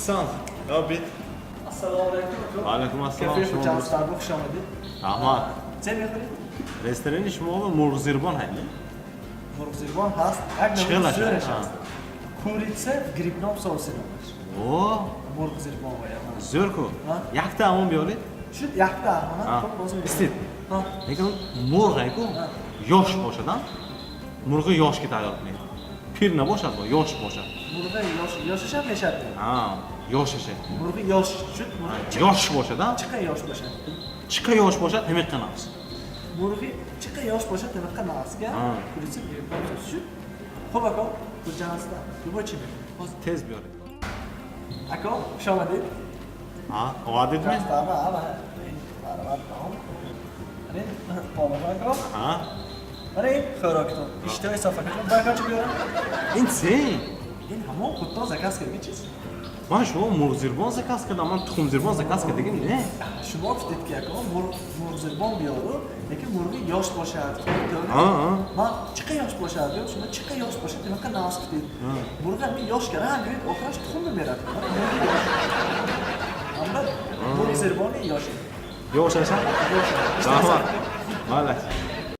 Официант, я бит. Ассалому алайкум. Алайкум ассалом. Кафе Шумо Хуҷанд дуруст. Старбо, хуш омадед. Раҳмат. Чӣ мехӯред? Ресторани шумо мурғзирбон ҳайме? Мурғзирбон ҳаст. Як Чӣ намуди хел зӯраш аша? ҳаст. Курица в грибном соусе номаш. О, Мурғзирбон вая. Зӯр ку. Ҳа? Якта ҳамон биёред. Шуд, якта ҳамона. Ҳа. Хуб, боз мебинем. Истед. Ҳа. Лекин мурғ айку ёш бошад, а? Мурғи ёшки тайёр кунед. Пир набошад, бо ёш бошад. Мурғи ёш, ёшаш ҳам мешад. Ҳа, ёшаша. Мурғи ёш шуд, мурғи Ёш бошад, а? чиқа ёш бошад? Чиқа ёш бошад, ҳамиққа нағз. Мурғи чиқа ёш бошад, ҳамиққа нағзга. Ҳа. Курица в грибном соусе шуд. Хуб, ако, Хуҷанд, любой чӣ мехӯред? Ҳозир. Тез биёред. Ако, хуш омадед. Ҳа, овардидми? Ҳа, ҳа. Марҳамат. Ана ин ако. Ҳа. Ана ин хӯроктон. Иштиҳои соф, акаҷон. Ба акачи биёрам? Ин чӣ? Ин ҳамон худтон заказ кардги чиз. Ман шумо мурғзирбон заказ кардам, ман тухмзирбон заказ кардагим не. Шумо гуфтед, ки ако, мурғзирбон биёру, лекин мурғи ёш бошад. Ҳа, ҳа. Ман чиқа ёш бошад, гӯям, шумо чиқа ёш бошад, ҳамиқа нағз гуфтед. Мурғи ҳамин ёш кара ҳам гӯед, охираш тухм мемерад. Амма мурғзирбони ёши. Ёш аша? Ёш. Раҳмат. Малаш.